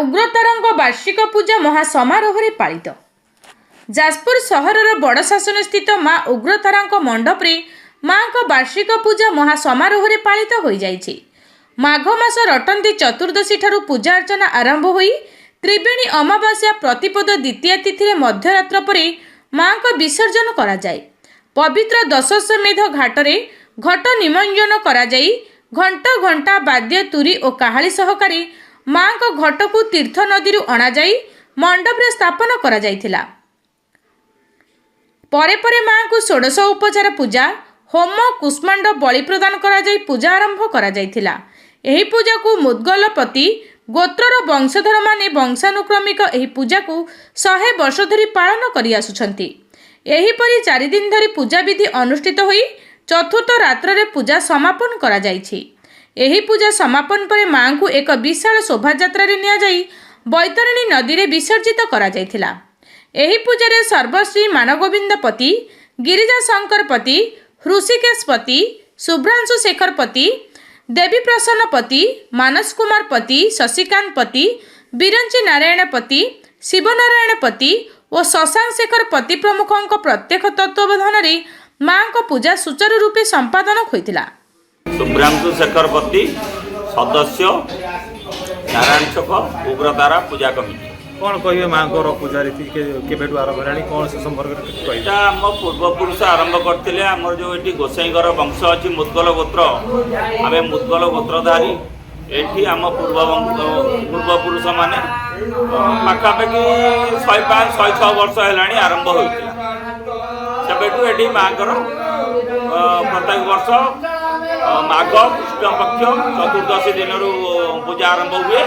ଉଗ୍ରତାରାଙ୍କ ବାର୍ଷିକ ପୂଜା ମହା ସମାରୋହରେ ପାଳିତ। ଯାଜପୁର ସହରର ବଡ଼ଶାସନ ସ୍ଥିତ ମା ଉଗ୍ରତାରାଙ୍କ ମଣ୍ଡପରେ ମାଙ୍କ ବାର୍ଷିକ ପୂଜା ମହା ସମାରୋହରେ ପାଳିତ ହୋଇଯାଇଛି। ମାଘ ମାସ ରଟନ୍ତି ଚତୁର୍ଦ୍ଦଶୀ ଠାରୁ ପୂଜା ଅର୍ଚ୍ଚନା ଆରମ୍ଭ ହୋଇ ତ୍ରିବେଣୀ ଅମାବାସ୍ୟା ପ୍ରତିପଦ ଦ୍ୱିତୀୟା ତିଥିରେ ମଧ୍ୟରାତ୍ର ପରେ ମାଙ୍କ ବିସର୍ଜନ କରାଯାଏ। ପବିତ୍ର ଦଶାଶ୍ୱମେଧ ଘାଟରେ ଘଟ ନିମଞ୍ଜନ କରାଯାଇ ଘଣ୍ଟ, ଘଣ୍ଟା, ବାଦ୍ୟ, ତୁରୀ ଓ କାହାଳି ସହକାରେ ମାଙ୍କ ଘଟକୁ ତୀର୍ଥ ନଦୀରୁ ଅଣାଯାଇ ମଣ୍ଡପରେ ସ୍ଥାପନ କରାଯାଇଥିଲା। ପରେ ପରେ ମାଙ୍କୁ ଷୋଡ଼ଶ ଉପଚାର ପୂଜା, ହୋମ, କୁଷ୍ମାଣ୍ଡ ବଳି ପ୍ରଦାନ କରାଯାଇ ପୂଜା ଆରମ୍ଭ କରାଯାଇଥିଲା। ଏହି ପୂଜାକୁ ମୁଦ୍ଗଲପତି ଗୋତ୍ରର ବଂଶଧରମାନେ ବଂଶାନୁକ୍ରମିକ ଏହି ପୂଜାକୁ 100 ବର୍ଷ ଧରି ପାଳନ କରିଆସୁଛନ୍ତି। ଏହିପରି 4 ଦିନ ଧରି ପୂଜାବିଧି ଅନୁଷ୍ଠିତ ହୋଇ ଚତୁର୍ଥ ରାତ୍ରରେ ପୂଜା ସମାପନ କରାଯାଇଛି। ଏହି ପୂଜା ସମାପନ ପରେ ମାଙ୍କୁ ଏକ ବିଶାଳ ଶୋଭାଯାତ୍ରାରେ ନିଆଯାଇ ବୈତରଣୀ ନଦୀରେ ବିସର୍ଜିତ କରାଯାଇଥିଲା। ଏହି ପୂଜାରେ ସର୍ବଶ୍ରୀ ମାନଗୋବିନ୍ଦ ପତି, ଗିରିଜା ଶଙ୍କର ପତି, ହୃଷିକେଶ ପତି, ଶୁଭ୍ରାଂଶୁ ଶେଖର ପତି, ଦେବୀ ପ୍ରସନ୍ନ ପତି, ମାନସ କୁମାର ପତି, ଶଶିକାନ୍ତ ପତି, ବିରଞ୍ଚି ନାରାୟଣ ପତି, ଶିବନାରାୟଣ ପତି ଓ ଶଶାଙ୍କ ଶେଖର ପତି ପ୍ରମୁଖଙ୍କ ପ୍ରତ୍ୟକ୍ଷ ତତ୍ତ୍ୱାବଧାନରେ ମାଙ୍କ ପୂଜା ସୁଚାରୁ ରୂପେ ସମ୍ପାଦନ ହୋଇଥିଲା। ଶୁଭ୍ରାଂଶୁ ଶେଖର ପତି, ସଦସ୍ୟ, ନାରାୟଣ ଛକ, ଉଗ୍ରତାରା ପୂଜା କମିଟି। କ'ଣ କହିବେ, ମାଙ୍କର ପୂଜା ରୀତି କେବେଠୁ ଆରମ୍ଭ ହେଲାଣି, କ'ଣ ସେ ସମ୍ପର୍କରେ କିଛି କହିବେ? ଏଇଟା ଆମ ପୂର୍ବପୁରୁଷ ଆରମ୍ଭ କରିଥିଲେ। ଆମର ଯେଉଁ ଏଠି ଗୋସାଇଙ୍କର ବଂଶ ଅଛି, ମୁଦ୍ଗଲ ଗୋତ୍ର, ଆମେ ମୁଦ୍ଗଲ ଗୋତ୍ରଧାରୀ। ଏଠି ଆମ ପୂର୍ବପୁରୁଷମାନେ ପାଖାପାଖି 105, 106 ବର୍ଷ ହେଲାଣି ଆରମ୍ଭ ହୋଇଥିଲା। ସେବେଠୁ ଏଠି ମାଙ୍କର ପ୍ରତ୍ୟେକ ବର୍ଷ ମାଘ କୃଷ୍ଣ ପକ୍ଷ ଚତୁର୍ଦ୍ଦଶୀ ଦିନରୁ ପୂଜା ଆରମ୍ଭ ହୁଏ।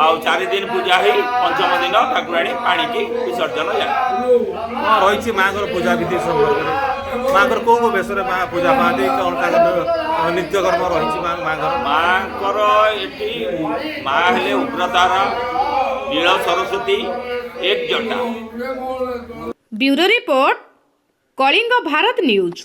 ଆଉ 4 ଦିନ ପୂଜା ହେଇ ପଞ୍ଚମ ଦିନ ଠାକୁରାଣୀ ପାଣିକି ବିସର୍ଜନ ଯାଏ। କ'ଣ ରହିଛି ମାଙ୍କର ପୂଜା ବିଧି ସମ୍ପର୍କରେ? ମାଙ୍କର କୋଉ କୋଉ ବେଶରେ ମା ପୂଜା ପାଆନ୍ତି? କ'ଣ ତାଙ୍କର ନିତ୍ୟକର୍ମ ରହିଛି ମାଙ୍କର? ମାଙ୍କର ଏଠି ମା ହେଲେ Ugratara, Neel Saraswati, Ekajata. Bureau report, Kalinga Bharat news.